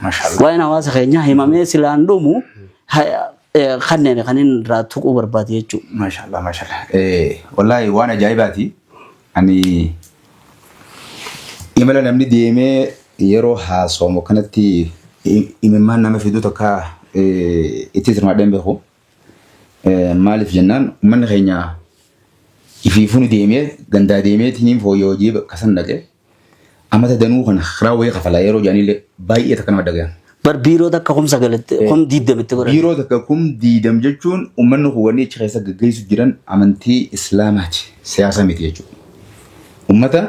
Mashallah. Waa'een hawaasa keenyaa himamee silaan dhumu kanneen kan inni irraa tuquu barbaade jechuudha. Mashallah mashallah. Wallahi waan ajaa'ibaati. Ani imala namni deemee yeroo haasawamu kanatti imimmaan nama fiduu takka itti hirmaadheen beeku. Maaliif jennaan uummanni keenya ifiifuu ni deemee gandaa deemeetiin fooyya'oo hojii bakka san dhaqee amata danuu kana kiraa wayii kafala yeroo jedhanillee baay'ee takka nama dhagayan. Bar biiroo takka kum sagalitti kum diidamitti godhan. Biiroo takka 20,000 jechuun uummanni kun wanni achi keessa gaggeessu jiran amantii Islaamaati. Siyaasa miti jechuudha. Uummata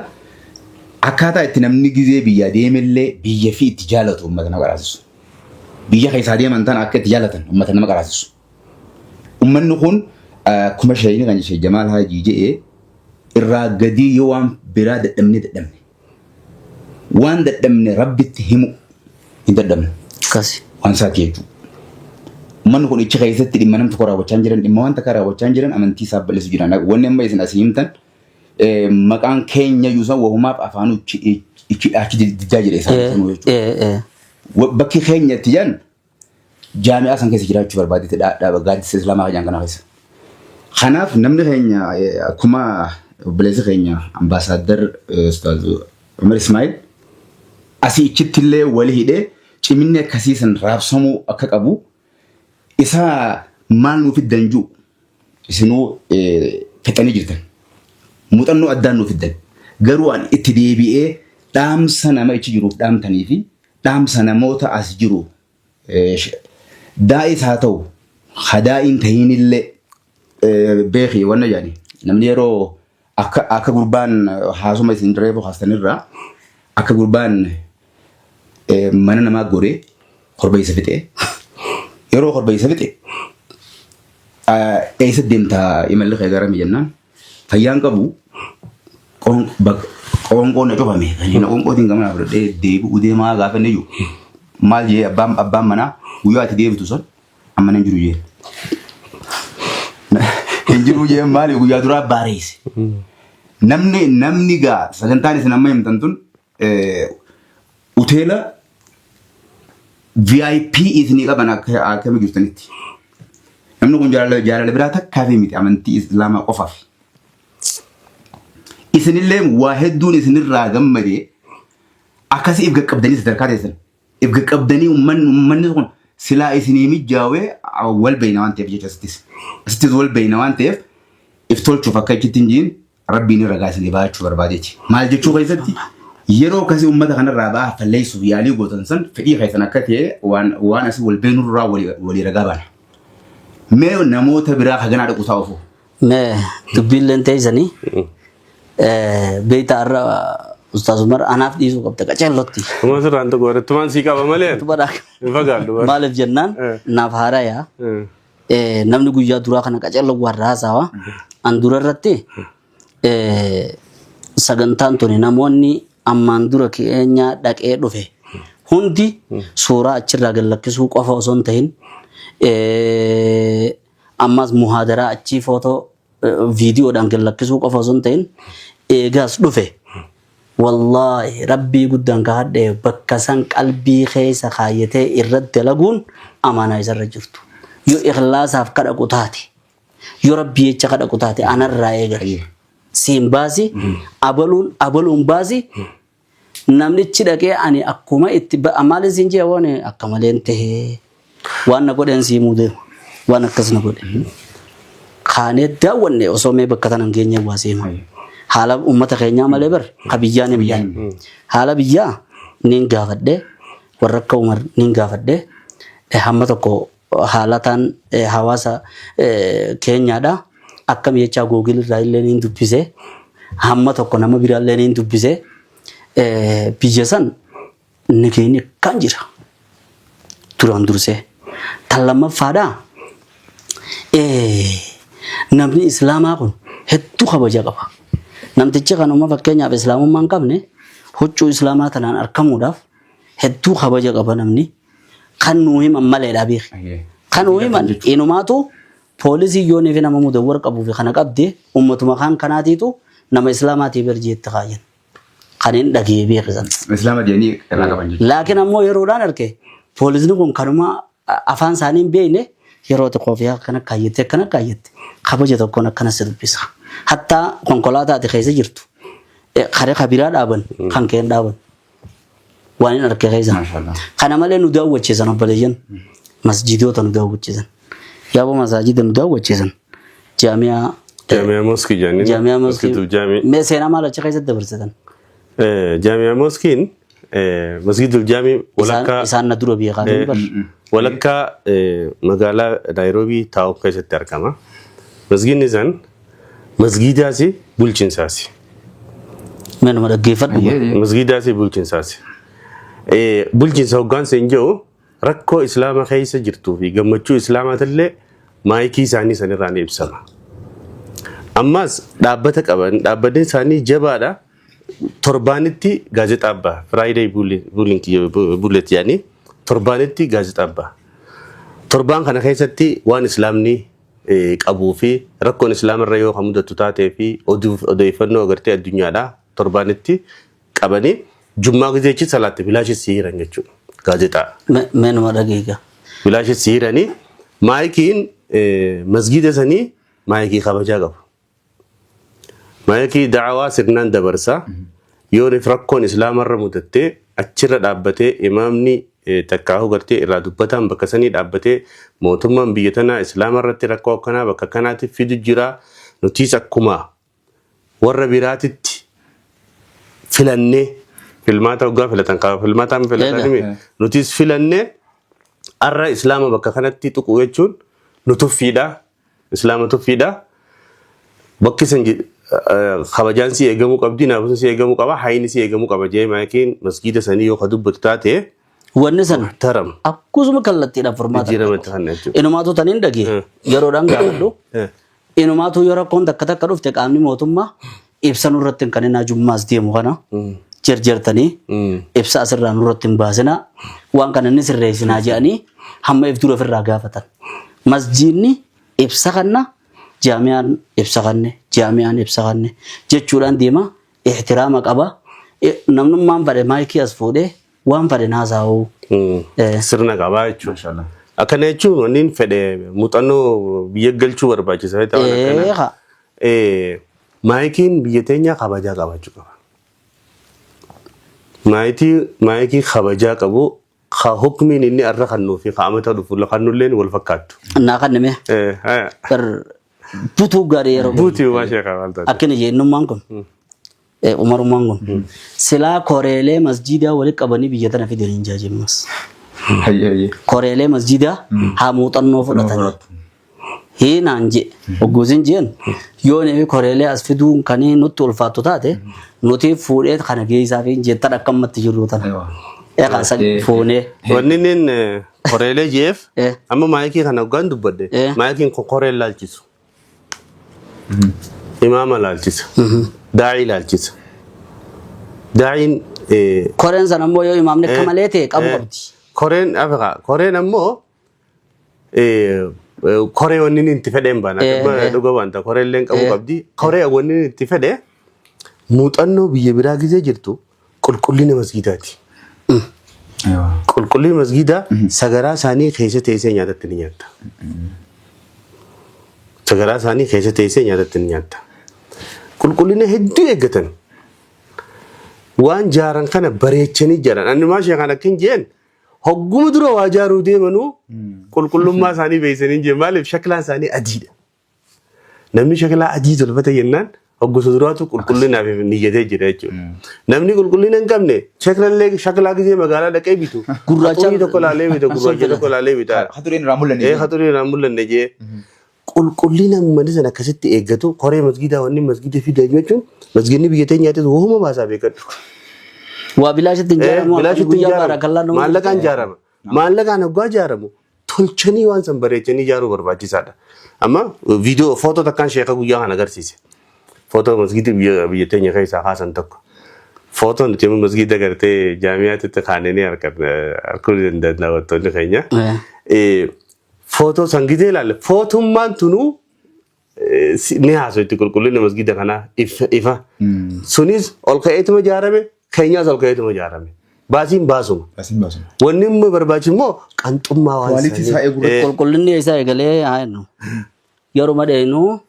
akkaataa itti namni gizee biyyaa deemellee biyya fi itti jaalatu uummata nama qaraasisu. Biyya keessaa deeman tana akka itti jaalatan uummata nama qaraasisu. Uummanni kun akkuma sheeyni kan Sheekh Jamaal Haajii jedhee irraa gadii yoo waan biraa dadhabne dadhabne. Waan dadhabne Rabbitti himu hin dadhabne. Akkasi. Waan isaati jechuudha. Uummanni kun ichi keessatti dhimma nam tokko raawwachaa hin jiran, dhimma waan takka raawwachaa hin jiran amantii isaa balleessu jiran. Wanni amma isin asii himtan maqaan keenya iyyuu san wahumaaf afaanuu ichi achi diddaa jedhe isaan sanuu jechuudha. Bakki keenya itti jedhan jaami'aa san keessa jiraachuu barbaadetti dhaaba gaaddisa islaamaa kan kana keessa. Kanaaf namni keenya akkuma obboleessi keenya ambaasaaddar Ustaaz Umar Ismaa'il asii ichitti illee wali hidhee ciminni akkasii san raabsamuu akka qabu isa maal nuuf fiddan jiru isinuu fixanii jirtan. Muuxannoo addaan nuuf fiddan. Garuu an itti deebi'ee dhaamsa nama ichi jiruuf dhaamtanii fi dhaamsa namoota as jiru daa'is haa ta'u hadaa'iin tahiinillee beeki wanna jedhani namni yeroo akka akka gurbaan haasuma isin reefu haastanirraa akka gurbaan mana namaa goree korbeessa fixee yeroo korbeessa fixe eessa deemtaa imalli kee garami jennaan Fayyaan qabu qoonqoon na cufame. Kan qoonqootiin gamana fudhadhee deebi'u deemaa gaafa inni jiru. Maal jee abbaan abbaan manaa guyyaa ati deebitu san amma nan jiru jee. Hin jiru jee maali guyyaa duraa baareesse. Namni namni gaa sagantaan isin amma himtan tun hoteela VIP isinii qaban akka akkami jirtanitti. Namni kun jaalala jaalala biraa takkaa fi miti amantii Islaamaa qofaaf. Isinillee waa hedduun isinirraa gammadee akkasii if qaqqabdanii sadarkaa teessan. If qaqqabdanii uummanni uummanni kun silaa isinii mijaawee wal beeyna waan ta'eef jecha asittis. Asittis wal beeyna waan ta'eef if tolchuuf akka achitti hin jiin Rabbiin ragaa isinii baachuu barbaadeeti. Maal jechuu keessatti yeroo akkasii uummata kanarraa ba'aa falleessuuf yaalii gootan san fedhii keessan akka ta'e waan waan asii wal beenurraa walii ragaa baana. Mee namoota biraa haganaa dhaqu taa'u ofu. Mee dubbiilleen teessanii beektaa har'a Ustaaz Umar anaaf dhiisuu qabda qaceellotti. Uma sirraan tokko irrattumaan sii qaba malee hin fagaadhu. Maaliif jennaan naaf haaraya. Namni guyyaa duraa kana qaceelloo warra haasawa. An dura irratti sagantaan tuni namoonni ammaan dura keenya dhaqee dhufe hundi suuraa achirraa gad lakkisuu qofa osoo hin ta'in ammas muhaadaraa achii footoo viidiyoodhaan gad lakkisuu qofa osoo hin ta'in eegaas dhufe Wallaahi rabbii guddaan kahadhe bakka san qalbii keessa kaayyatee irratti dalaguun amaanaa isarra jirtu. Yoo ikhlaasaaf kadhaqu taate, yoo rabbii jecha kadhaqu taate anarraa eegali. Siin baasi, abaluun abaluun baasi, namnichi dhaqee ani akkuma itti maalin siin jee waan akka maleen tahee waan na godheen sii himuu deema. Waan akkas na godhe. Kaanee daawwanne osoo mee bakka tana hin geenye waa seema. Haala uummata keenyaa malee bar ka biyyaa ni biyyaa. Haala biyyaa niin gaafadhe warra akka Umar niin gaafadhe hamma tokko haalataan hawaasa keenyaadha. Akkam jechaa Google irraa illee niin dubbise. Hamma tokko nama biraa illee niin dubbise. Biyya san Nageenyi akkaan jira. Duraan dursee. Tan lammaffaadhaa namni islaamaa kun hedduu kabaja qaba. Namtichi kanuma fakkeenyaaf islaamummaa hin qabne huccuu islaamaa tanaan argamuudhaaf hedduu kabaja qaba namni. Kan nuu himan maleedha beeki. Kan nuu himan inumaatu poolisii yoonii fi nama mudawwar qabuu fi kana qabde ummatuma kaan kanaatiitu nama islaamaatii berjii itti kaayyan. Kan hin dhagee beekisan. Islaama jedhanii irraa qaban jechuudha. Laakiin ammoo yeroodhaan arge poolisni kun kanuma afaan isaanii hin beekne yeroo xiqqoo fi akkana kaayyette akkana kaayyette kabaja tokkoon akkana si dubbisa. Hattaa konkolaataa ati keessa jirtu karee kabiraa dhaaban kan keen dhaaban. Waan hin arge keessa. Maashaallah. Kana malee nu daawwachiisan obboleeyyan. Masjidoota nu daawwachiisan. Yaaboo masaajida nu daawwachiisan. Jaamiyaa Jaamiyaa Moskii jedhanii. Jaamiyaa Moskii. Masjiidul Jaamii. Mee seenaa maal achi keessatti dabarsitan? Jaamiyaa Moskiin Masjiidul Jaamii walakkaa Isaan na dura beekaa ture bar. Walakkaa magaalaa Naayiroobii taa'u keessatti argama. Masgiidni san masgiidaasi bulchiinsaasi. Mee numa dhaggeeffadhu. Masgiidaasi bulchiinsaasi. Bulchiinsa hoggaansa hin jiru rakkoo islaama keessa jirtuu fi gammachuu islaamaatillee maayikii isaanii sanirraa ni ibsama. Ammas dhaabbata qaban dhaabbanni isaanii jabaadha. Torbaanitti gaazexaa baha. Friday Bulletin jedhanii torbaanitti gaazexaa baha. Torbaan kana keessatti waan islaamni qabuu fi rakkoon islaamarra yoo kan mudatu taatee fi odeeffannoo agartee addunyaadhaa torbaanitti qabanii jummaa gizeechi salaatte bilaashis si hiran jechuudha. Gaazexaa. Mee numa dhageega. Bilaashis si hiranii maayikiin masgiida sanii maayikii kabajaa qabu. Maayikii da'awaa sirnaan dabarsa. Yoo rakkoon islaamarra mudattee achirra dhaabbatee imaamni takkaahuu gartee irraa dubbataan bakka sanii dhaabbatee mootummaan biyya tanaa islaamarratti rakkoo akkanaa bakka kanaatti fidu jira. Nutis akkuma warra biraatitti filannee filmaata hoggaa filatan qaba filmaataan filatan nutis filannee arra islaama bakka kanatti tuqu jechuun nu tuffiidha. Islaama tuffiidha. Bakki san kabajaan si eegamuu qabdi, naamusa si eegamuu qaba, hayni si eegamuu qaba jee maakiin masgiida sanii yoo ka dubbatu taate Wanni san taram akkasuma kallattiidhaan furmaata. Jijjiirama itti kenna jechuudha. Inumaatu taniin dhagee yeroodhaan gaafadhu. Inumaatu yoo rakkoon takka takka dhufte qaamni mootummaa ibsa nurratti hin kenninaa jummaas deemu kana jarjartanii ibsa asirraa nurratti hin baasinaa waan kana inni sirreessinaa jedhanii hamma if dura ofirraa gaafatan. Masjiidni ibsa kanna jaamiyaan ibsa kanne jaamiyaan ibsa kanne jechuudhaan deema ihtiraama qaba. Namnummaan fadhe maayikii as fuudhee waan fadhe naasaa'u. Sirna qabaa jechuudha. Maashaallah. Akkana jechuun wanni fedhe muuxannoo biyya galchuu barbaachisa. Eeqa. Maayikiin biyya teenyaa kabajaa qabaachuu qaba. Maayikii kabajaa qabu ka hukmiin inni arra kannuu fi ka amata dhufu kannulleen wal fakkaattu. Naa kannime bar butuu gaarii yeroo Buutii waan sheekaa maal taate. Akkina jennummaan kun umarummaan kun silaa koreelee masjiidaa walitti qabanii biyya tana fidanii hin jaajimmas. Hayyee hayyee. Koreelee masjiidaa haa muuxannoo fudhatanii. Hiinaan je ogguusin jeen yoo nami koreelee as fiduun kan nutti ulfaattu taate nuti fuudhee kana geessaa fi jettan akka ammatti jirru tana. Egaa san fuunee. Wanni inni koreelee jeef amma maayikii kana hoggaan dubbadhe maayikiin kun koree laalchisu. Imaama laalchisa. Daa'ii laalchisa. Daa'iin Koreen san ammoo yoo imaamni akka malee ta'e qabu qabdi. Koreen Afrikaa koreen ammoo koree wanni inni itti fedhe hin baana. Dhuga waanta koree illee qabu qabdi. Koree wanni inni itti fedhe muuxannoo biyya biraa gizee jirtu qulqullina masgiidaati. Qulqullina masgiidaa sagaraa isaanii keessa teessee nyaatatti ni nyaatta. Sagaraa isaanii keessa teessee nyaatatti ni nyaatta. Qulqullina hedduu eeggatan. Waan jaaran kana bareechanii jaaran. Ani maashee kan akkin jeen hogguma dura waa jaaruu deemanuu qulqullummaa isaanii beeksisanii jeen maaliif shaklaan isaanii adiidha. Namni shaklaa adii tolfate jennaan hoggusa duraatu qulqullinaaf niyyatee jira jechuudha. Namni qulqullina hin qabne shaklallee shaklaa gisee magaalaa dhaqee bitu. Gurraacha Haxurii tokko laalee bita gurraacha tokko laalee bita. Haxuriin irraa mul'anne. Haxurii irraa mul'anne jee. Qulqullina uummanni sana akkasitti eeggatu koree masgiidaa wanni masgiida fida jechuun masgiidni biyya teenyaattis wahuma baasaa beekadhu. Waa bilaashitti hin jaaramu. Bilaashitti hin Guyyaa ijaaramu. baarakallaa nama. Maallaqaan ijaarama. Maallaqaan hoggaa ijaaramu tolchanii waan san bareechanii ijaaruu barbaachisaadha. Amma viidiyoo footoo takkaan sheeka guyyaa kana agarsiise. Footoo masgiida biyya teenya keessaa kaasan tokko. Footoo nuti amma masgiida gartee jaamiyaatti kaananii arguu ni danda'an daawwattoonni keenya. Footoo san gidee ilaalle footummaan tunuu Ni haasoitti qulqullina masgida kanaa ifa. Sunis ol ka'eetuma ijaarame, keenyaas ol ka'eetuma ijaarame. Baasiin baasuma. Baasiin baasuma. Wanni immoo barbaachisu immoo qanxummaa waan Quality isaa eeguu irratti. Qulqullinni isaa eegalee haa jennu. Yeruma dheenuu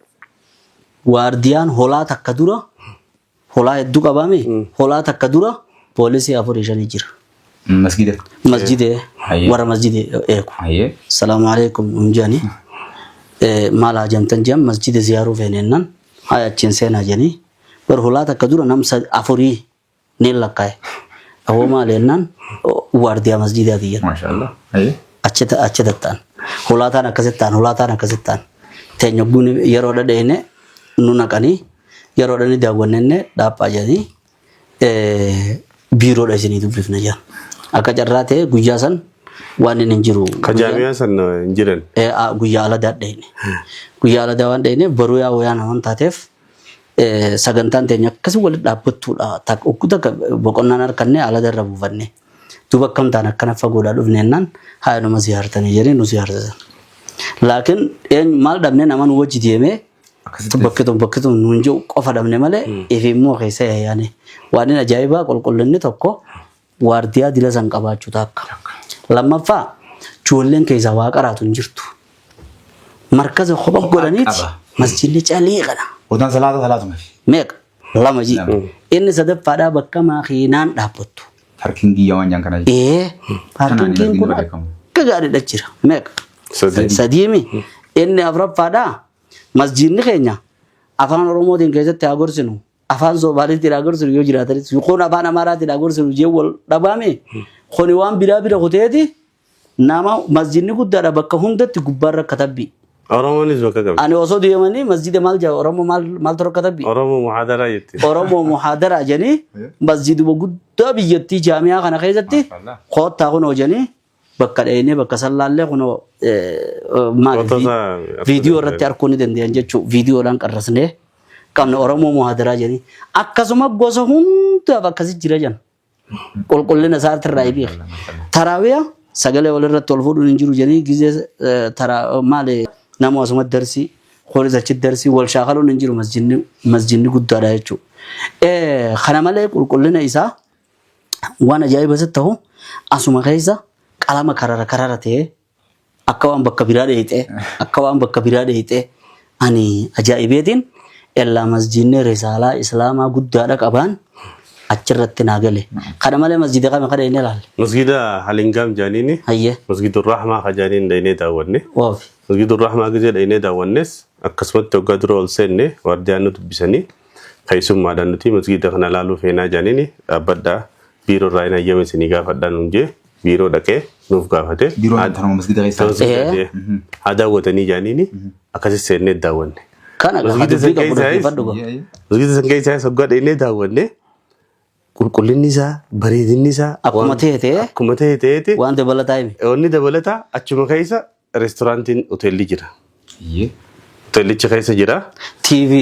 waardiyaan holaa takka dura holaa hedduu qabaame holaa takka dura poolisii afurii shanii jira. Masgida. Masjidee Hayyee. warra masjidee eegu. Hayyee. Salaamu alaikum hin jedhani. Maal haajamtan jedhan masjida ziyaaruu feeneennan haa achiin seenaa jedhanii bar hulaa takka dura nam afurii ni lakkaa'e. Awoo maal jennaan waardiyaa masjidaati jedhan. Maashaallah. Hayyee. Achi achi tatta'an. Hulaa taan akkasitti ta'an hulaa taan akkasitti ta'an. Teenya guni yeroo dhadheene nu naqanii yeroo dhani daawwannenne dhaaphaa jedhanii biiroodha isinii dubbifna jedhan. Akka carraa ta'e guyyaa san waan inni hin jiru. Ka jaamiyaa san hin jiran. Guyyaa aladaa dhayne. Guyyaa aladaa waan dhayneef baruu yaa wayaa naman taateef sagantaan teenya akkasii walitti dhaabbattuudha. Takka takka boqonnaan harkanne alada irra buufanne. Duuba akkam ta'an akkana fagoodhaa dhufne jennaan haa numa ziyaartanii jedhanii nu ziyaarsisan. Laakiin maal dhabne nama nu wajji deemee Akkasitti. bakki tun bakki tun nuun jiru qofa dhabne malee ifi immoo keessa yaa'ane. Waan inni ajaa'ibaa qulqullinni tokko waardiyaa dila san qabaachuu takka. Lammaffaa ijoolleen keessaa waa qaraatu hin jirtu. Markaza kopha godhaniiti qaba. Masjidni calii kana. Otaan salaata salaatuma. Meeqa? Lama ji. Lama. Inni sadaffaadhaa bakka maakiinaan dhaabbattu. Parkingii waan jaan kana. Ee paarkingiin kun beekamu. Akka gaariidha jira. Meeqa? Sadii. Sadiimi. Inni afuraffaadhaa masjidni keenya afaan Oromootiin keessatti haa gorsinu. Afaan Somaaliitiin haa gorsinu yoo jiraatanis. Kun afaan Amaaraatiin haa gorsinu jee wal dhabaame. Kuni waan biraa bira kuteeti nama masjidni guddaadha bakka hundatti gubbaarra katabbi. Oromoonis bakka qabdi. Ani osoo deemanii masjida maal jaa Oromoo maal maaltu katabbi? Oromoo muhaadaraa jetti. Oromoo muhaadaraa jedhanii masjiduma guddaa biyyattii jaamiyaa kana keessatti Maashaallah. koottaa kunoo jedhanii bakka dheenee bakka sallaallee kunoo maal Foto isaa viidiyoo irratti arguu ni danda'an jechuudha. Viidiyoodhaan qarrasnee qabna Oromoo muhaadaraa jedhanii akkasuma gosa hundaaf akkasi jira jedhan. Qulqullina isaatirraa beeka. Taraawiyaa sagalee walirratti ol fuudhuun hin jiru jedhanii gizee maali nama asuma darsii kunis achi darsii wal shaakaluun hin jiru masjidni masjidni guddaadha jechuudha. Kana malee qulqullina isaa waan ajaa'iba sitti ta'u asuma keessa qalama karara karara ta'ee akka waan bakka biraa dheeyxee akka waan bakka biraa dheeyxee ani ajaa'ibeetiin ellaa masjidni risaalaa islaamaa guddaadha qabaan achirratti naa gale. Kana malee masjida kami kana inni ilaalle. Masgida Halingaam jaaniini. Hayyee. Masgidu Rahmaa ka jaaniin dhaynee daawwanne. Oofi. Masgidu Rahmaa gizee dhaynee daawwannes akkasumatti waggaa dura ol seenne waardiyaan nu dubbisanii keessummaadhaan nuti masgida kana laaluu feenaa jaaniini dhaabbadhaa biiroo irraa hin hayyama isinii gaafadhaa nuun jee biiroo dhaqee nuuf gaafate. Biiroon tanuma masgida keessaa. Masgida haa daawwatanii jaaniini akkasi seennee daawwanne. Kana Masgida dubbii san qabu keessaayis dhaggeeffadhu gaa. Masgida san keessaayis waggaa dhaynee daawwanne qulqullinni isaa bareedinni isaa Akkuma ta'e ta'e akkuma ta'e ta'eeti waan dabalataa himi. Wanni dabalataa achuma keessa reestooraantiin hoteelli jira. Iyyee. Hoteellicha keessa jira. TV.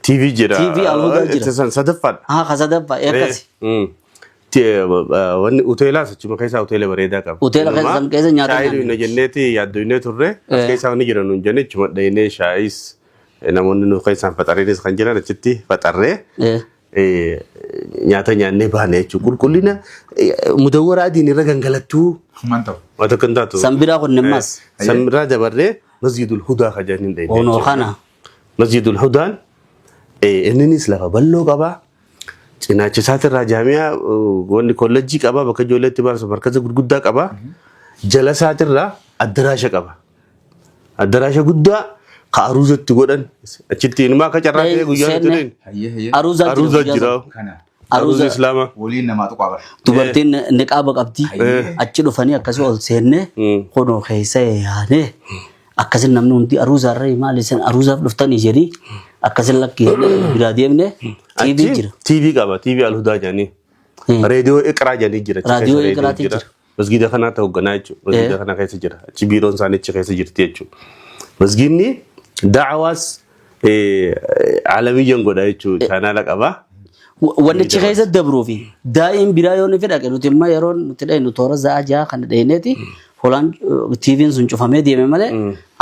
TV jira. TV Alhudaa jira. San sadaffaadha. Haa ka sadaffaa eekkasi. Wanni hoteelaas achuma keessaa hoteela bareedaa qaba. Hoteela keessa san keessa nyaata Shaayii nyaanna. nu jenneeti yaaddoinee turre. As keessaa wanni jira nuun jenne achuma dhaynee shaayis namoonni nu keessaan faxariinis kan jiran achitti faxarree. Nyaata nyaannee baane jechuudha. Qulqullina mudawwara adiin irra gangalattuu Humaan ta'u. waan tokko hin taatu. San biraa kun nimmaas. San biraa dabarree masjidul hudaa kan jedhaniin dhayne. Onoo kana. Masjidul hudaan inninis lafa bal'oo qabaa. Cinaacha isaatirraa jaamiyaa wanni kollejjii qabaa bakka ijoolleetti barsu markaza gurguddaa qabaa. Jala isaatirraa addaraasha qaba. Addaraasha guddaa ka aruuzatti godhan achitti inumaa akka carraa ta'e guyyaa nuti Seenne. dhayne. Hayyee hayyee. Aruuzaa jira. Aruuza guyyaa jira. sana. Kana. Aruuza islaamaa. Waliin namaa tuqaa bara. Dubartiin niqaaba qabdi. Achi dhufanii akkasii ol seenne kunoo keessa yaanee akkasin namni hundi aruuzaarra maal isin aruuzaaf dhuftanii jedhii akkasin lakki biraa deemne TV Achi jira. TV qaba. TV Alhudaa jedhanii. Reediyoo Iqraa jedhanii jira. Achi Raadiyoo keessa Iqraatiin jira. Masgiida kanaa ta'u hoogganaa jechuudha. Masgiida kana keessa jira. Achi biiroon isaanii achi keessa jirti jechuudha. Masgiidni da'awaas alamiyyan godha jechuudha. Chaanaala qaba. Wanni achi keessa dabruu fi daa'im biraa yoo ni fedhaqe nuti immoo yeroo nuti dhaynu toora za'a ja'a kana dhayneeti holaan TV'n sun cufamee deeme malee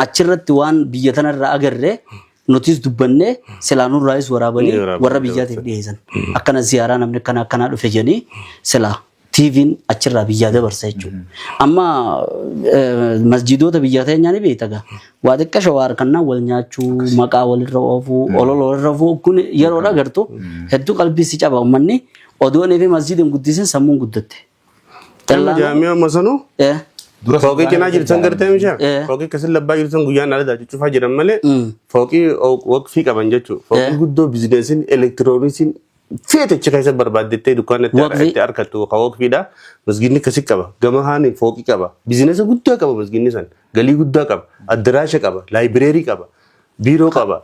achirratti waan biyya tanarraa agarre Nutis dubbannee silaa nurraayis waraabanii Ni waraabanii warra biyyaatiif dhiyeessan. Akkana ziyaaraa namni akkana akkanaa dhufe jedhanii silaa TV'n achirraa biyyaa dabarsa jechuudha. Amma masjidoota biyya teenyaa ni beekta gaa. Waa xiqqasho waa harkannaa wal nyaachuu, maqaa walirra oofuu, olola walirra oofuu kun yeroo agartu hedduu qalbii si caba uummanni odoonii fi masjiida hin guddisin sammuun guddatte. Amma jaamiyaa masanuu Dura fooqii cinaa jirtu san gartee mishaa Eh. fooqii akkasii labbaa jirtu san guyyaan ala cufaa jiran malee fooqii waqfii qaban jechuudha. Fooqii guddoo bizineesiin elektirooniksiin feete achi keessa barbaaddettee dukkaana Waqfii. itti argattu ka waqfiidha. Masgiidni akkasii qaba. Gama haani fooqii qaba. Bizineesa guddaa qaba masgiidni san. Galii guddaa qaba. Addaraasha qaba. Laayibireerii qaba. Biiroo qaba.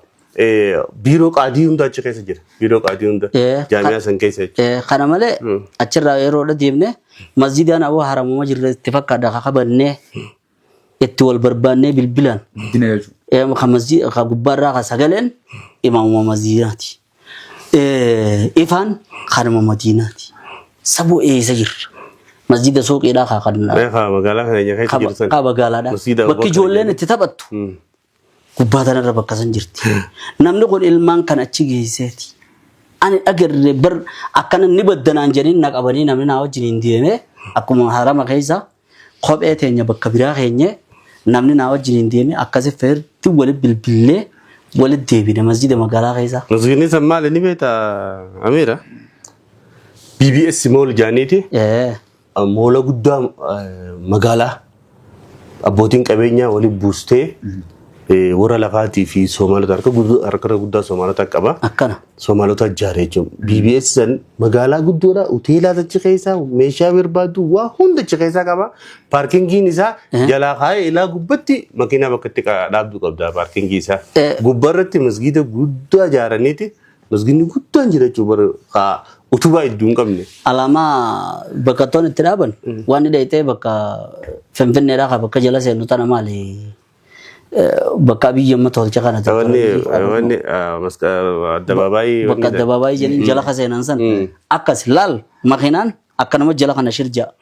Biiroo qaadii hunda achi keessa jira. Biiroo qaadii hunda jaamiyaa san keessa jechuudha. Kana malee achirraa yeroodha deemne masjidaan awwa haramuma jirre itti fakkaata kakabannee itti wal barbaannee bilbilaan Guddina jechuudha. Ka masjid ka gubbaarraa ka sagaleen imaamuma masjidaati. Ifaan kanuma madiinaati. Saboo eessa jirra? Masjida suuqiidhaa ka kan Haa magaalaa kana keessa jirtu san. ka magaalaadha. Masjida Bakki Abubakar ijoolleen jedhanii. itti taphattu gubbaa tanarra bakka san jirti. Namni kun ilmaan kan achi geesseeti. Ani agarre bar akkana ni baddanaan jedhanii na qabanii namni naa wajjin hin deeme akkuma harama keessa kophee teenya bakka biraa keenye namni naa wajjin hin deeme akkasi feerti wali bilbillee wali deebine masjida magaalaa keessa. Masgiidni san maali ni beektaa Amiira? BBS mool jaaniiti. Moola guddaa magaalaa abbootiin qabeenyaa waliin buustee warra lafaatii fi Soomaalota harka harka guddaa Soomaalota qaba. Akkana. Soomaalota ijaare jechuudha. BBS san magaalaa guddoodha. Hoteelaa achi keessaa meeshaa barbaadu waa hunda achi keessaa qaba. Paarkingiin isaa jalaa kaa'ee ilaa gubbatti makiinaa bakka itti dhaabdu qabda paarkingii isaa. Gubbaarratti masgiida guddaa ijaaraniiti. Masgiidni guddaan jira jechuudha bara utubaa iddoo hin qabne. Alaamaa bakka itti dhaaban waan inni dhayxee bakka Finfinneedhaa ka bakka jala seennu tana maali? Bakka biyya amma tolcha kana Wanni addabaabaayii. Bakka addabaabaayii jedhanii jala ka seenan san akkas laal makiinaan akkanuma jala kana shirja.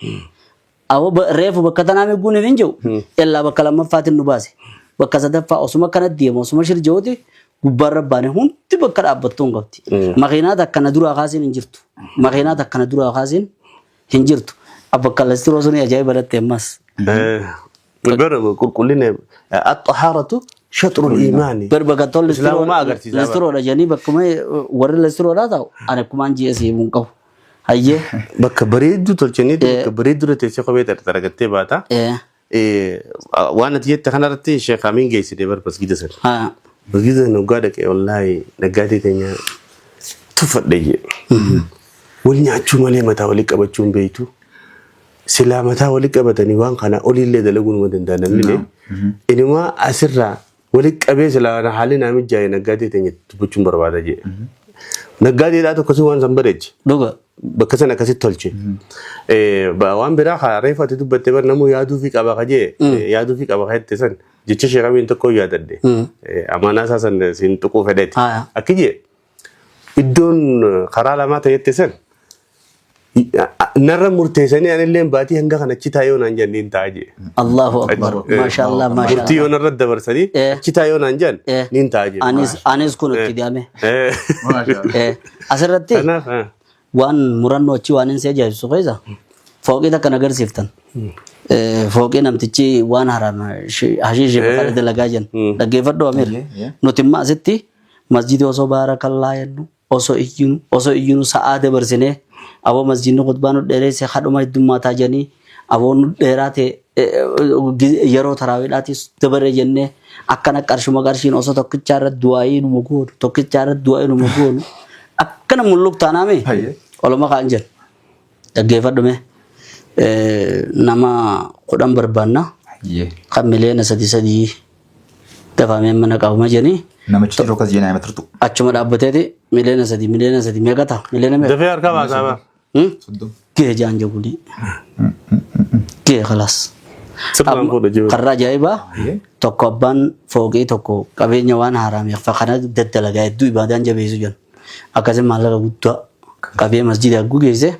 Awwa reefu bakka tanaa miguun hin jiru illaa bakka lammaffaatiin nu baase. Bakka sadaffaa osuma kana deemu osuma shirja'uuti gubbaarra baane hundi bakka dhaabbattuu hin qabdi. Makiinaa takkana duraa kaasiin hin jirtu. Makiinaa takkana duraa kaasiin hin jirtu. Bakka lastiroo suni ajaa'iba dhatte ammas. Bara qulqullina axxahaaratu shaxrul iimaani. Bar bakka tolli Islaamummaa agarsiisa. Lastiroodha jedhanii bakkuma warri lastiroodhaa ta'u ani akkumaan ji'a siimuu hin qabu. Hayyee. Bakka bareedduu tolchaniitu bakka bareedduu irra teessee kophee xarxaragattee baata. Waan ati jette kanarratti Sheekh Amiin geessite bar masgiida sana. Masgiida sana waggaa dhaqee wallaahi naggaatee teenya tuffadhe jee. Wal nyaachuu malee mataa walii qabachuu hin beektu. Silaa mataa walii qabatanii waan kana oliillee dalaguu numa danda'a namni illee. Inumaa asirraa walii qabee silaa haalli naa mijaa'e naggaatee teenya dubbachuun barbaada jee. Naggaateedhaa tokko si waan san bareeche. Dhuga. Bakka sana akkasitti tolche. Waan biraa haa reefu ati dubbatte bar namuu yaaduu fi qaba ka jee yaaduu fi qaba ka jette san jecha Sheekh Amiin tokko yaadadhe. Amaanaa isaa san siin tuquu fedheeti. Akki jee iddoon karaa lamaa ta'etti san narra murteessanii anillee baatii hanga kana achi taa'ee naan jedhan niin ta'a jee. Allahu akbar. Maashaallah Murtii maashaallah. yoo narra dabarsanii achi taa'ee naan jedhan niin ta'a jee. Anis kun itti deeme. Asirratti Kanaaf waan murannoo achi waan hin see ajaa'ibsu keessa fooqii takka na agarsiiftan. Fooqii namtichi waan haraam hashiishii bakka dalagaa jiran dhaggeeffadhu Amiir. Nuti immoo asitti masjidii osoo baarakallaa jennu osoo iyyinu osoo iyyinu sa'aa dabarsinee aboo masjidni khutbaa nu dheeresse hadhuma heddummaataa jedhanii aboo nu dheeraa ta'e yeroo taraawiidhaatis dabare jennee akkana qarshuma qarshiin osoo tokkichaa irratti du'aayii numa goonu tokkichaa irratti du'aayii numa goonu akkana mulluq taanaame oluma kaan jedhu dhaggeeffadhu mee nama 10 barbaanna kan miliyoona 3 3 dafamee mana qabama jedhanii Namichi yeroo akkas jenaa hima turtu. Achuma dhaabbateeti miliyoona 3 miliyoona 3 meeqa ta'a miliyoona meeqa? Dafee harka baasaa bara. 30. Gee jaan jagulii. Gee khalaas. Sirnaan fuudha jiru. Karra ajaa'ibaa tokko abbaan fooqii tokko qabeenya waan haaraame kana daddalagaa hedduu ibaadaan jabeessu jiran. Akkasii maallaqa guddaa qabee masjida hagguu geesse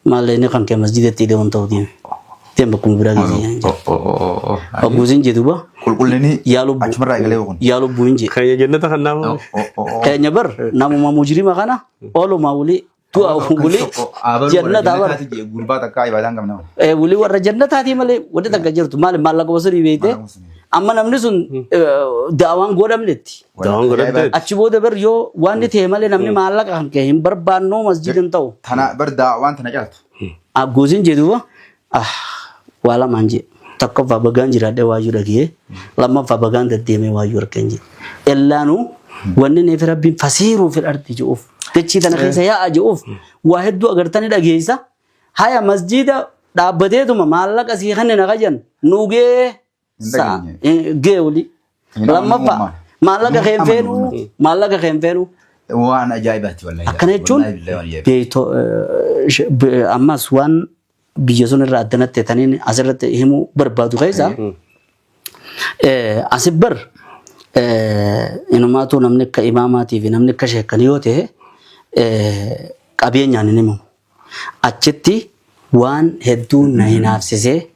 maallaqni kan kee masjidatti hidhamuun ta'uu deeme. Deem bakkuma biraa geessi jedhanii jedhe. Hogguusin jedhu ba Qulqullinni yaa lubbuu achumarraa eegalee kun. yaa lubbuu hin jedhe. Keenya jannata kan nama. Keenya bar namuma mujrima kana oolumaa wulii du'a wulii jannata bar. Gurbaa takkaa ibaadaan qabna. Wulii warra jannataatii malee wanti takka jirtu maali maallaqa osoo beeyte amma namni sun da'awaan godhamnetti. Da'awaan godhamteetti. Achi booda bar yoo waan ni ta'e malee namni maallaqa kan kee hin barbaannoo masjiida hin ta'u. Tana bar da'awaan tana caaltu. Aggoosiin jedhuuba ah waa lamaan jee tokkoffaa bagaan jiraadhee waayyuu dhagee lammaffaa bagaan deddeemee waayyuu argeen jee. Ellaanuu wanni neefi rabbiin fasiiruu fil ardi je'uuf dachii tana keessa yaa'a je'uuf waa hedduu agartanii dhageessa. Haya masjiida dhaabbateetuma maallaqa sii kennina kajan nugee Hin dhageenye. gee olii. Hin amanu Lammaffaa uumaa. maallaqa Hin keen amanu feenuu uumaa. maallaqa keen feenuu. Waan ajaa'ibaati wallahi. Akkana jechuun Wallahi billahi waan ajaa'ibaati. beeyto ammas waan biyya sun irraa addanatti taniin asirratti himuu barbaadu keessa asi bar inumaatu namni akka imaamaatii fi namni akka sheekanii yoo ta'e qabeenyaan hin himamu. Achitti waan hedduu na hinaafsisee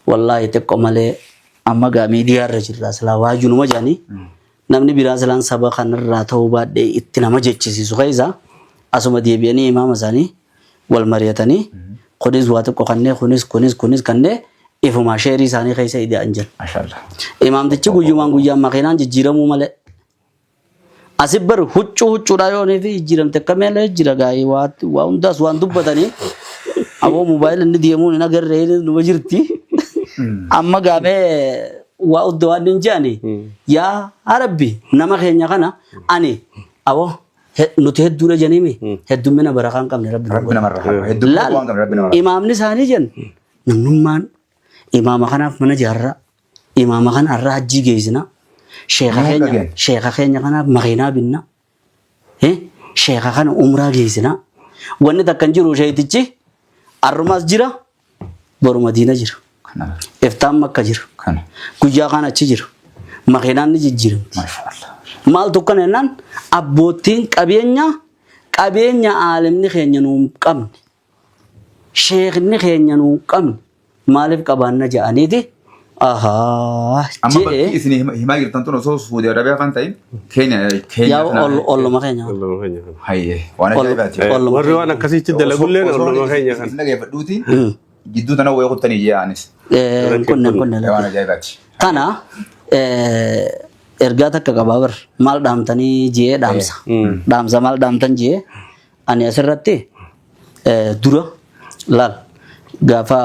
wallaahi xiqqo malee amma gaa miidiyaa irra jirra silaa waajjuu numa jedhanii namni biraa silaan saba kanarraa ta'uu baadhee itti nama jechisiisu keessa asuma deebi'anii imaama isaanii wal mari'atanii kunis waa xiqqo kannee kunis kunis kunis kannee ifumaa sheerii isaanii keessa ida'an jira. Mashallah. Imaamtichi guyyumaan guyyaan makiinaan jijjiiramuu malee. Asi bar huccuu huccuudhaa yoo fi jijjiiramte akka meelee jira gaa'ee waa waa hundaas waan dubbatanii aboo moobaayil inni deemuun hin agarree numa jirti. Amma gaamee waa hunda waan hin jedhani yaa rabbi nama keenya kana ani aboo nuti hedduudha janiimi heddummina barakaa hin qabne rabbi nu Rabbi godhe. namarra haa hedduu Laal waan qabne rabbi namarra. imaamni isaanii jen namnummaan imaama kanaaf mana jaarraa imaama kana har'a hajjii geessina sheeka Nuun keenya dhageen. sheeka keenya kanaaf makiinaa binna sheeka kana umraa geessina wanni takka hin jiru sheetichi arrumaas jira boru madiina jira Kana iftaan makka jira kana. guyyaa kaan achi jira makiinaan ni jijjiiramti. Mashallah. Maaltu akkana jennaan abboottiin qabeenya qabeenya aalimni keenya nuu hin qabne sheekni keenya nuu hin qabne maaliif qabaanna jedhaniiti ahaa Amma jedhee bakki isin himaa jirtan tun osoo Suudi Arabiyaa kan ta'in Keenya Keenya yaa olluma keenya. Olluma keenya kana. Hayyee waan ajaa'ibaati. Olluma Warri waan akkasitti dalagulleen olluma keenya Isin kana. dhageeffadhuuti jidduu tana wayii kuttanii jee anis. Kunne kunne Waan ajaa'ibaati. Tana ergaa takka qabaa bar maal dhaamtanii jee dhaamsa. Dhaamsa maal dhaamtan jee ani asirratti dura laal gaafa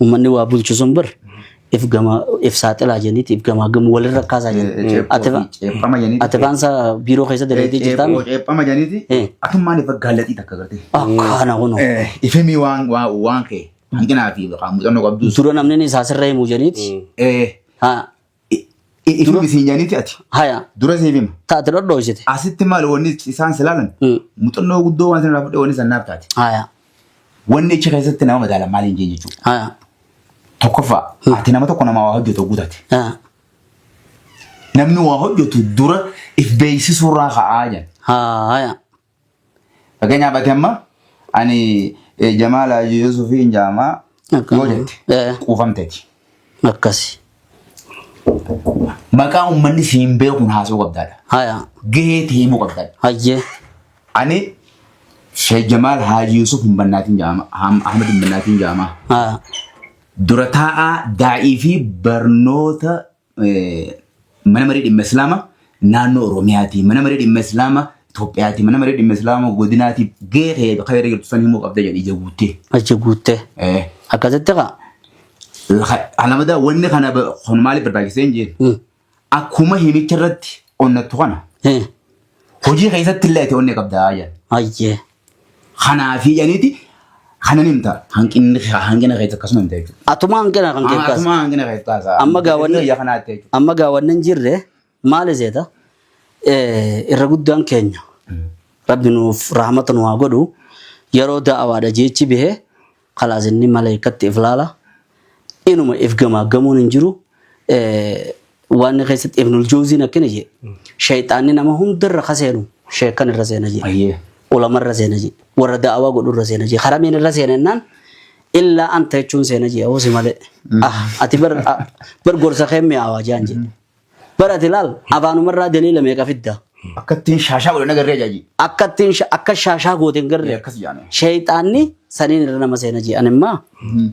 uummanni waa bulchu sun bar if gama if saaxilaa jeniiti if gamaa gamu walirra kaasaa jeni. Ceephama jeniiti. Ati faansa biiroo keessa dalaydee jirtaa mi? Ceephama jeniiti. Atummaan ifa gaallaxii takka gartee. Akkaana kunoo. Ifimii waan waan kee hanqinaa fi muuxannoo qabdus. Dura namni ni isaa sirra himu jeniiti. Haa. Ifimi siin jeniiti ati. Haya. Dura siif hima. Taate dhodhooysite. Asitti maal wanni isaan silaalan muuxannoo guddoo waan sanarraa fudhee wanni san naaf taate. Haya. Wanni achi keessatti nama madaalan maal hin jeen jechuudha. Haya. Tokkoffaa ati nama tokko nama waa hojjetu guutate. Haa. Namni waa hojjetu dura if beeksisuurraa ka'aa jedhan. Haya. Fakkeenyaaf ati amma ani Jamaal Haji Yusufiin jaamaa yoo jette quufamteeti. Akkasi. Maqaa uummanni siin beekuun haasa'uu qabdaadha. Haya. Gahee ta'e himuu qabdaadha. Hayyee. Ani Sheekh Jamaal Haji Yusuf Humbannaatiin jaama Ahmad Humbannaatiin jaama. Haya. Dura taa'aa daa'ii fi barnoota mana maree dhimma Islaama naannoo Oromiyaati, mana maree dhimma Islaama Itoophiyaati, mana maree dhimma Islaama godinaati gahee kee bakka irra jirtu san himuu qabda jedhi ija guuttee. Ija guuttee. Akkasitti kaa. Alamada wanni kana kun maaliif barbaachisee hin jeen? Akkuma himicha irratti onnattu kana hojii keessatti illee ati onnee qabdaa jedhan. Hayyee. Kanaafi jedhaniiti kanan himta hanqinni hanqina keessa akkasuma himta jechuudha. Atuma hanqina kan kee kaasa. Atuma hanqina keessa kaasa. Amma gaa wanni Biyya kanaatti jechuudha. amma gaa wanni hin jirre maali seeta irra guddaan keenya rabbi nuuf rahmata nu haa godhu yeroo da'awaadha jechi bahe kalaas inni maleeykatti if laala inuma if gamaaggamuun hin jiru waan keessatti Ibnul Jawziin akkana jee shayxaanni nama hundarra ka seenu sheekkan irra seena jee Ayyee. ulama irra seena jee warra da'awaa godhu irra seena jee harameen irra seena jennaan Illaa anta jechuun seena jee hoosi malee. Ah, ati bar ah, bar gorsa kee mi'aawaa jaan jee. Bar ati laal afaanumarraa daliila meeqa fidda. Akka ittiin shaashaa godhan agarree ajaaji. Akka ittiin akka shaashaa goote hin garree. Akkas jaane. Sheeyxaanni saniin irra nama seena jee. Ani immaa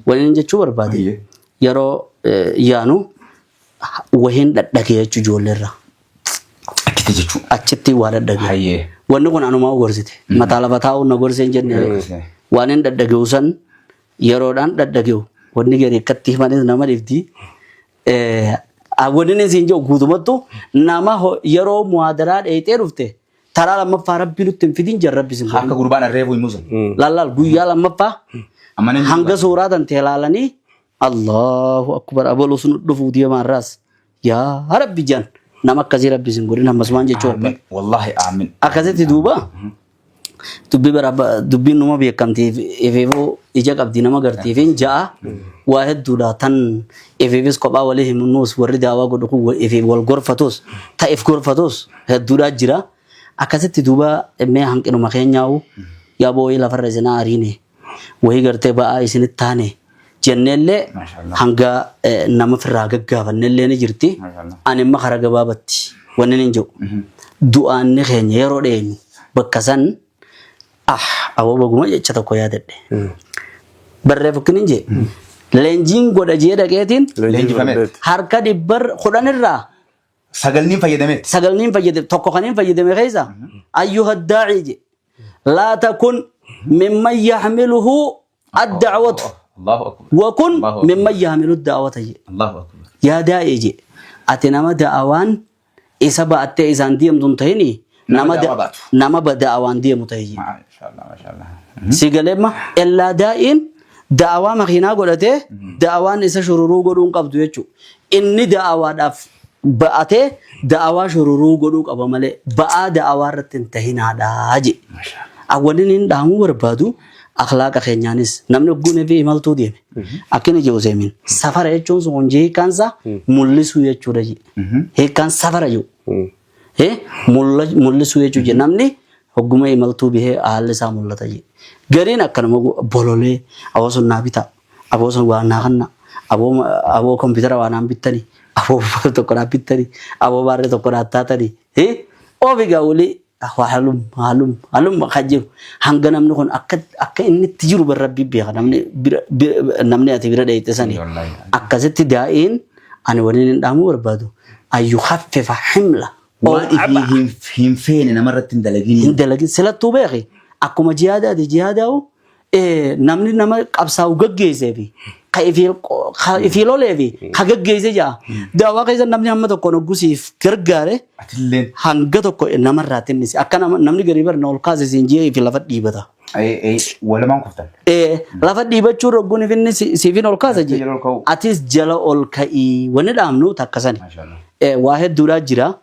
waliin jechuu barbaade. Ayyee. Yeroo yaanu wahiin dhadhagee jechuu ijoolleerraa. Achitti jechuudha. Achitti waa dhadhagee. Hayyee. Wanni kun anumaa gorsite. Mataa lafa taa'uun na gorsee hin jenne. Waan hin dhadhage'u san yeroodhaan dhadhage'u. Wanni gadi akkatti himanis nama dhibdi. Wanni inni siin jedhu guutumattu nama yeroo muhaadaraa dheeyxee dhufte taraa lammaffaa rabbi nutti hin fidin jira rabbi sin godhin. Akka gurbaan arreefu himu sun. Lallaal guyyaa lammaffaa Amma namni hanga suuraa tante ilaalanii Allahu akbar abaluu sun dhufuu deemaa irraas yaa rabbi jaan nama akkasii rabbi sin godhin hammasumaan jechuu barbaada. Aamin. Wallahi aamin. Akkasitti duuba dubbii bara dubbiin numa beekamti ifeefuu ija qabdi nama gartiifiin ja'a waa hedduudha tan ifeefis kophaa walii himunuus warri daawaa godhu kun ifeef wal gorfatus ta'eef gorfatus hedduudha jira. Akkasitti duuba mee hanqinuma keenyaa'u yaa boo'ii lafarra isinaa ariine wayii gartee ba'aa isinitti taane jenneellee Maashaallah. hanga nama firraa gaggaafannellee ni jirti. Maashaallah. Ani imma karaa gabaabatti wanni hin jiru. Du'aanni keenya yeroo dheenyu bakka san ah aboo baguma jecha tokko yaadadhe. Barree fukkin hin jee. Leenjiin godha jee dhaqeetiin Leenjifameet. harka dhibbar kudhanirraa Sagalniin fayyadameet. Sagalniin fayyadame tokko kaniin fayyadame keessa ayyuha daa'ii je laa takun mimman yaxmiluhu addacwatu Allahu akbar. wa kun Allahu akbar. mimman yaxmilu da'wata je Allahu akbar. yaa daa'ii je ati nama da'awaan isa ba'attee isaan deemtu hin tahini Nama nama da'awaa baatu. nama da'awaan deemu tahi je Maashaallah maashaallah. Si galeemma ellaa daa'iin da'awaa makiinaa godhatee da'awaan isa shururuu godhuu hin qabdu jechuudha. Inni da'awaadhaaf ba'atee da'awaa shururuu godhuu qaba malee ba'aa da'awaa irratti hin tahinaadhaa jedhe. Awwalin hin dhaamuu barbaadu akhlaaqa keenyaanis namni ogguunee fi imaltuu deeme. Akka inni jedhu seemin safara jechuun sun hojii hiikkaansaa mul'isuu jechuudha jedhe. Hiikkaan safara jedhu. Mul'isuu jechuudha namni hogguma imaltuu bihee haalli isaa mul'ata jedhe. Gariin akkanuma bololee aboo sun naa bitaa, aboo sun waa naa kanna, aboo aboo kompiitara waa naan bittanii, aboo uffata tokko naa bittanii, aboo baarree tokko naa taatanii. Ofi gaa walii haalum haalum haalum kan jiru hanga namni kun akka akka inni itti jiru bar rabbi beeka namni bira namni ati bira dheeyte sani. Akkasitti daa'iin ani waliin hin dhaamuu barbaadu ayyu khaffifa himla Waan ifii hin feene namarratti hin dalagin. Hin dalagin silattuu beeki akkuma jihaadaati jihaadaa'u namni nama qabsaa'u gaggeessee fi ka ifii lolee fi ka gaggeesse ja'a. Daawaa keessa namni hamma tokkoon hoggusiif gargaare Atilleen. hanga tokko namarraa tinnisi. Akka namni garii barna ol kaase siin jee ifi lafa dhiibata. Walumaan kuftan. Lafa dhiibachuu rogguun ifinni siifin ol kaasa jee. Jala ol ka'u. Atis jala ol ka'ii wanni dhaamnu takka sani. Maashaallah. Waa hedduudhaa jira.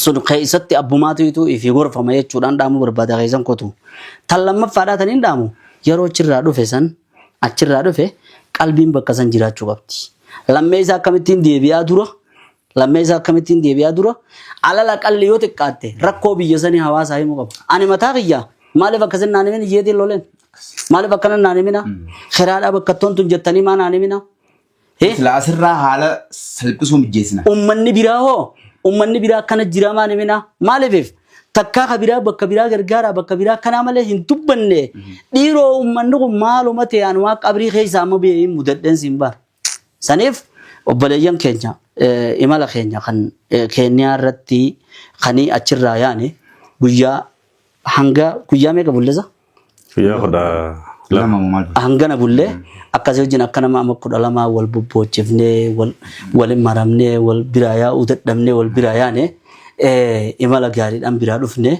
Sun keessatti abbumaatu ifi gorfama jechuudhaan dhaamuu barbaada keessan kotu. Tan lammaffaadhaa tan hin dhaamu yeroo achirraa dhufe san achirraa dhufe qalbiin bakka san jiraachuu qabdi. Lammeessaa akkamittiin deebi'aa dura lammeessaa akkamittiin deebi'aa dura alala qalli yoo xiqqaatte rakkoo biyya sanii hawaasaa himuu qaba. Ani mataa kiyya maaliif akkasin naan himin iyyeetiin loleen? Maaliif akkana naan himina? Kiraadhaa bakka tun jettanii maa naan himina? Silaa asirraa haala salphisuu mijjeessina. Ummanni biraa hoo ummanni biraa akkana jira maan himina maaliif takkaa ka biraa bakka biraa gargaaraa bakka biraa kanaa malee hin dubbanne dhiiroo ummanni kun maaluma ta'e ani waa qabrii keessa amma biyya hin mudadheen siin baara. Saniif obboleeyyan keenya imala keenya kan Keeniyaa irratti kanii achirraa yaane guyyaa hanga guyyaa meeqa bullesa? Guyyaa 12. Lama moo maal? Hangana bullee akkasii wajjin akka nama amma 12 wal bobboochifnee wal walin maramnee wal biraa yaa'uu dadhabnee wal biraa yaane imala gaariidhaan biraa dhufne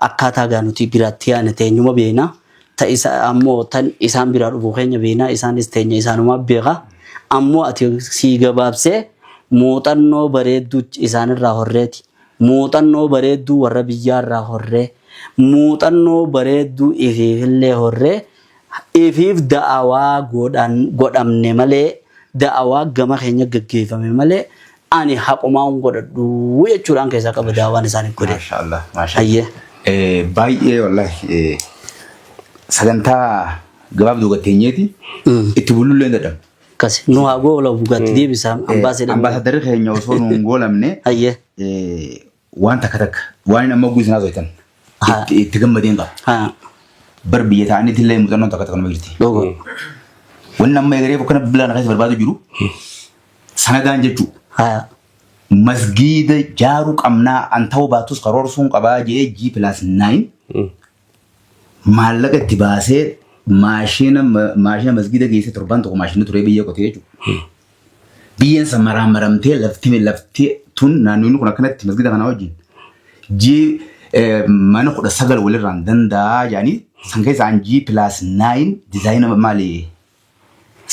akkaataa gaa nuti biraatti yaane teenyuma beekna. Ta isa ammoo tan isaan biraa dhufu keenya beekna isaanis teenya isaanumaa beeka. Ammoo ati sii gabaabsee muuxannoo bareedduu isaanirraa horreeti. Muuxannoo bareedduu warra biyyaarraa horree, muuxannoo bareedduu ifiifillee horree, ifiif da'awaa godhan, godhamne malee, da'awaa gama keenya gaggeeffame malee, ani haqumaan godhadhu jechuudhaan keessaa qaba da'awaan isaaniif godhe. Maashaallah. Maashaallah. Hayyee. Baay'ee wallahi sagantaa Gabaabduu gatteenyeeti itti bullullee hin dadhabne. Akkasi. Nu haa goolabu gatti deebisa ambaaseedhaan. Ambaasadarri keenya osoo nu hin goolamne Hayyee. waan takka takka waan inni amma guutuu haasoftan itti gammadeen qaba. Haa. Bar biyya ta'anitti illee muuxannoon takka takka nama jirti. Dhuga. Wanni amma egeree kana bilaan keessa barbaadu jiru sanadaan jechuudha. Haa. Masgiida jaaruu qabnaa an ta'uu baatus karoorsuun qabaa jedhee G+9 maallaqa itti baasee maashina maashina masgiida geessee torbaan tokko maashinni turee biyya qotee jechuudha. Biyyeen san maraan maramtee lafti lafti tun naannoonni kun akkanatti masgiida kanaa wajjin G mana 19 walirraan danda'aa jedhanii san keessa an G+9 dizaayina maali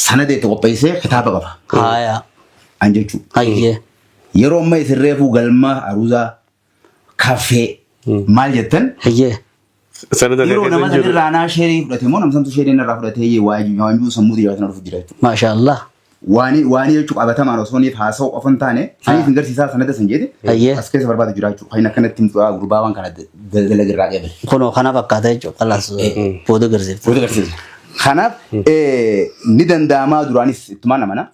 sanada itti qopheessee kitaaba qaba. Haaya. An jechuudha. Hayyee. Yeroo amma isin reefuu galma aruuzaa kafee maal jettan Hayyee. Sanada yeroo keessa nama hin jiru. sanirraa naa sheerii fudhate moo nama santu sheerii narraa fudhatee waan jiru sammuu xiyyaa sana dhufu jira jechuudha. Maasha Allah. Waan jechuun qabatamaan osoo niif haasa'u qofa hin taane saniif hin garsiisaa sanada san jedhe Hayyee. as keessa barbaadu jira jechuudha. Kan akkanatti himtu gurbaa waan kana dalaga irraa qeebale. Kunoo kana fakkaata jechuudha. Kalaas booda garsiifta. Booda garsiisa. Kanaaf ni danda'amaa duraanis ittumaan amana.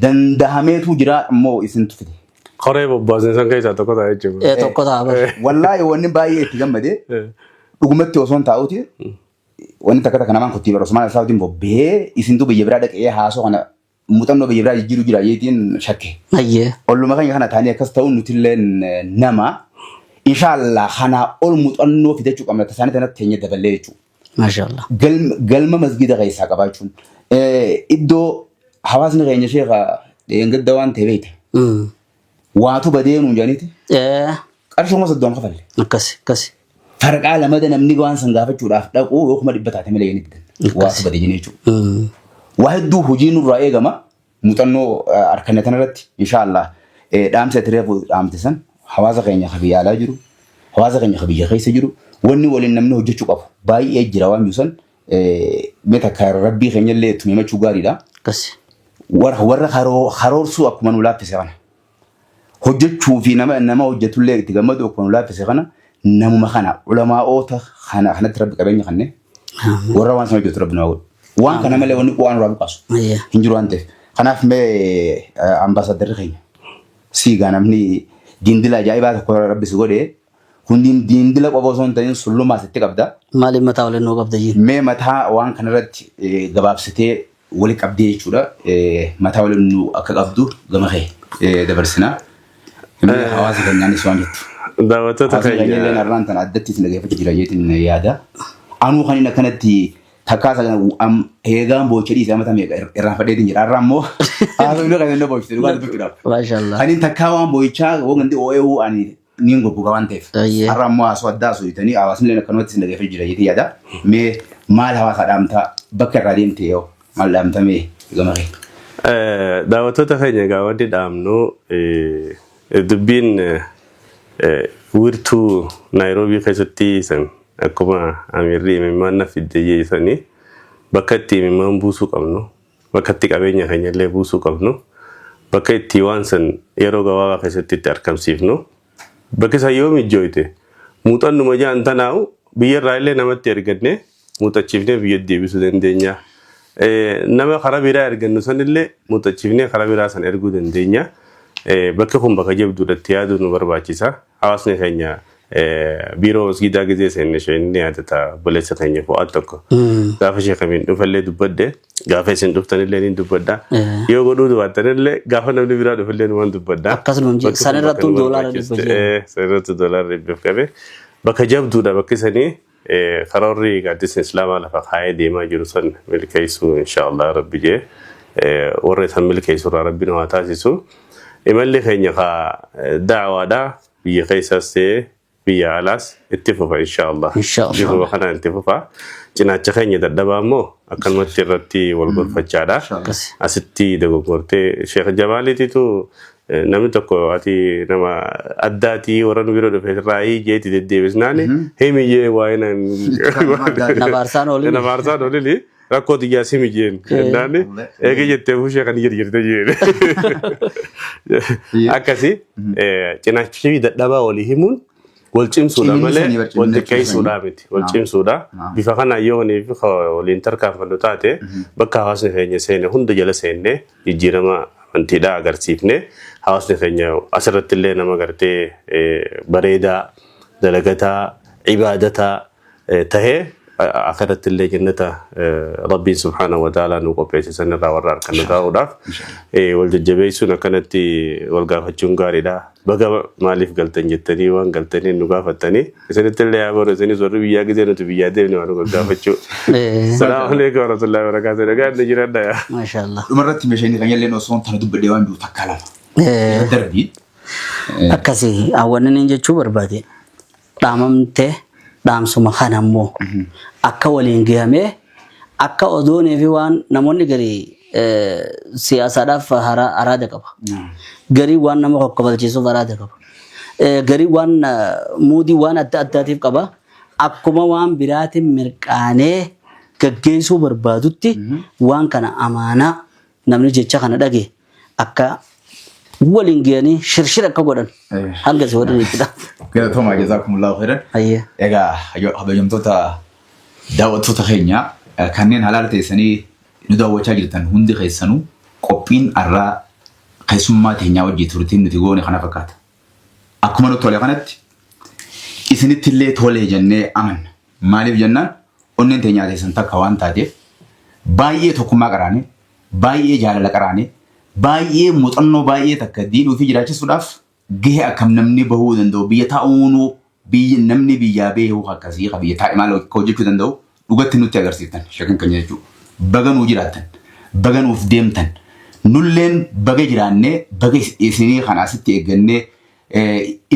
Danda'ameetu jira immoo isintu fide. Koree bobbaasne san keessaa tokko ta'a jechuudha. Tokko ta'a bara. Wallaahi wanni baay'ee itti gammadee dhugumatti osoo hin taa'uti wanni takka takka namaan kottii bara Osmaan Alsaawutiin bobbee isintu biyya biraa dhaqee haasoo kana muuxannoo biyya biraa jijjiiruu jira jeetiin shakke. Hayyee. Olluma keenya kana taanii akkas ta'uun nutillee nama inshaallah kanaa ol muuxannoo fidachuu qabna tasaanii tanatti teenya daballee jechuudha. Maasha Allah. Galma masgiida keessaa qabaachuun iddoo hawaasni keenya sheekha dheengadda waan ta'e beekta. Waatu badee nuun jedhaniiti qarshuma 30 kafalle. Akkasi akkasi. Farqaa lamada namni waan san gaafachuudhaaf dhaqu yoo 100,000 taate malee inni didan. Waatu badee jennee jechuudha. Waa hedduu hojii nurraa eegama muuxannoo harkanne tanarratti inshaallah dhaamsa itti reefu dhaamte san hawaasa keenya ka biyya alaa jiru hawaasa keenya ka biyya keessa jiru wanni waliin namni hojjechuu qabu baay'ee jira waan jiru san mee takka rabbii keenya illee itti himachuu gaariidha. Akkasi. Warra karoorsuu akkuma nu laaffise kana hojjechuu fi nama hojjetullee itti gammadu akkuma nu laaffise kana namuma kana ulamaa'oota kana kanatti rabbi qabeenya kanne warra waan sana hojjetu rabbi nu haa godhu. Waan kana malee wanni bu'aa nurraa buqaasu hin jiru waan ta'eef. Kanaaf mee ambaasaaddarri keenya siigaa namni diindila ajaa'ibaa tokko rabbi si godhe hundiin diindila qofa osoo hin ta'in sullumaas itti qabda. Maaliif mataa waliin nuu qabda jiin? Mee mataa waan kanarratti gabaabsitee wali qabdee jechuudha. Mataa waliin nu akka qabdu gama kee dabarsina. Mee hawaasa keenyaanis waan jettu. Daawwattoota Hawaasni keenya illee keenya har'aan tana addatti isin dhaggeeffachuu jira jeetiin yaada. Anuu kan inni akkanatti takkaa heegaan boocha dhiise amata meeqa irraanfadheetiin jira. Har'a ammoo haasofni kan inni boochise dhugaa dubbachuudhaaf. Maasha Allah. Kan inni takkaa waan boo'ichaa waan gandi oo'ee ani niin goggoga waan ta'eef. Ayyee. Har'a ammoo haasoo addaa haasoo jetanii hawaasni illee akkanumatti isin dhaggeeffachuu jira jeetiin yaada. Mee maal hawaasaa dhaamtaa bakka irraa deemte yoo maal dhaamta mee gama kee? Daawwattoota keenya egaa wanti dhaamnu dubbiin wiirtuu Naayiroobii keessatti san akkuma Amiirri imimmaan na fidde jeesanii bakka itti imimmaan buusuu qabnu bakka itti qabeenya keenya illee buusuu qabnu bakka itti waan san yeroo gabaabaa keessatti itti argamsiifnu bakki san yoo mijjooyte muuxannuma jaan tanaa'u biyya irraa illee namatti erganne muuxachiifnee biyya deebisuu dandeenya. Nama karaa biraa ergannu sanillee muuxachiifnee karaa biraa san erguu dandeenya. Bakki kun bakka jabduudhatti yaaduu nu barbaachisa. Hawaasni keenya biiroo masgiidaa gizee seenne isheen ni yaadata obboleessa keenya Fu'aad tokko. Gaafa ishee kamiin dhufallee dubbadde gaafa isin dhuftanillee ni dubbadha. Yoo godhuu baattanillee gaafa namni biraa dhufallee numaan dubbadha. Akkasuma Bakki kun san bakka irrattuu nu doolaara barbaachiste. dhibba jee. San irratti $100 qabe. Bakka jabduudha bakki sanii karoorri gaaddisni islaamaa lafa kaayee deemaa jiru san milkeessuu inshaallah rabbi jee warra isan milkeessu irraa rabbi nu haa taasisu. Imalli keenya kaa da'waadha biyya keessaas ta'ee biyya alaas itti fufa inshaallah. Inshaallah. Bifuma kanaan itti fufa. Cinaacha keenya dadhabaa immoo akkanumatti irratti wal gorfachaadha. Akkasi. Asitti dogoggortee Sheekh Jamaaliititu namni tokko ati nama addaatii warra nu bira dhufe raayii jeeti deddeebisnaan himi jee waa'ee nan Nabaarsaan olini. Nabaarsaan olini rakkoo xiyyaas himi jeen jennaan eegi jettee fuushee kan jirjirte jeen. Akkasi cinaachi dadhabaa walii himuun Wal cimsuudha Cimina malee sanii bar wal cimina xiqqeessuudha sanii. miti. Wal cimsuudha. Bifa kanaan yoo waliif waliin tarkaanfannu taate bakka hawaasni keenya seene hunda jala seennee jijjiirama amantiidhaa agarsiifne hawaasni keenya asirratti illee nama gartee bareedaa, dalagataa, ibaadataa tahee akhiratti illee jannata Rabbiin subhaanahu wa ta'aalaa nu qopheesse sanirraa warra argannu ta'uudhaaf wal jajjabeessuun akkanatti wal gaafachuun gaariidha. Baga maaliif galtan jettanii waan galtanii nu gaafattanii isinitti illee yaa baru isinis warri biyyaa gisee nuti biyyaa deemne waan nu gaggaafachuu. Salaamu alaikum warahmatullahi wabarakatuh. Nagaan nu jiradha yaa. Maashaallah. Dhumarratti meeshaan kan illee osoo tana dubbadhee waan jiru takka lama. Darbii. Akkasii hawwanni inni jechuu barbaade dhaamamte dhaamsuma kana immoo akka waliin gahamee akka odoonii fi waan namoonni garii siyaasaadhaaf araada qaba. Garii waan nama kokkobalchiisuuf araada qaba. Garii waan muudii waan adda addaatiif qaba. Akkuma waan biraatiin mirqaanee gaggeessuu barbaadutti waan kana amaanaa namni jecha kana dhage akka waliin gahanii shirshir akka godhan hanga si godhan jechuudha. Galatoomaa jazaakumullahu khairan. Ayyee. Egaa kabajamtoota daawwattoota keenya kanneen halaala teessanii nu daawwachaa jirtan hundi keessanuu qophiin har'aa keessummaa teenyaa wajjii turtiin nuti goone kana fakkaata. Akkuma nutti tole kanatti isinitti illee tole jennee amanna. Maaliif jennaan onneen teenyaa teessan takka waan taateef baay'ee tokkummaa qaraane, baay'ee jaalala qaraane, baay'ee muuxannoo baay'ee takka diinuu fi jiraachisuudhaaf gahee akkam namni bahuu danda'u biyya taa'uunuu biyya namni biyyaa beekuu akkasii ka biyya taa'e maal akka hojjechuu danda'u dhugatti nutti agarsiiftan shakin keenya jechuudha. Baga nuu jiraattan, baga nuuf deemtan, nulleen baga jiraannee baga isinii kana asitti eeggannee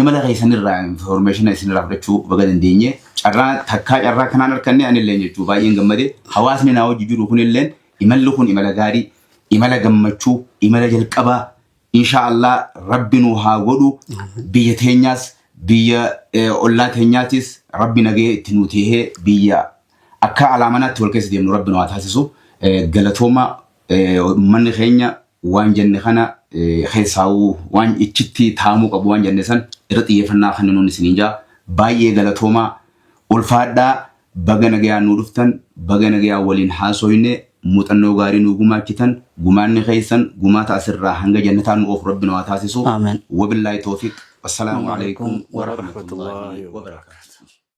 imala keessanirraa information isinirraa fudhachuu baga dandeenye carraa takkaa carraa kanaan arganne anilleen jechuu baay'een gammade hawaasni naa hojii jiru kunilleen imalli kun imala gaarii imala gammachuu imala jalqabaa insha Allah rabbi nu haa godhu biyya teenyaas biyya ollaa teenyaatis rabbi nagee itti nu teehee biyya akka alaamanaatti wal keessa deemnu rabbi nu haa taasisu galatooma manni keenya waan jenne kana keessaawuu waan ichitti taa'amuu qabu waan jenne san irra xiyyeeffannaa kan nuun isiniin jaa baay'ee galatoomaa ulfaadhaa baga nagayaan nu dhuftan baga nagayaan waliin haasoyne muuxannoo gaarii nu gumaachitan gumaanni keessan gumaata asirraa hanga jannataa nu oofu rabbi nu haa taasisu. Aamen. Wabillaahi toofiq. Wassalaamu alaikum warahmatullaahi wabarakaatu.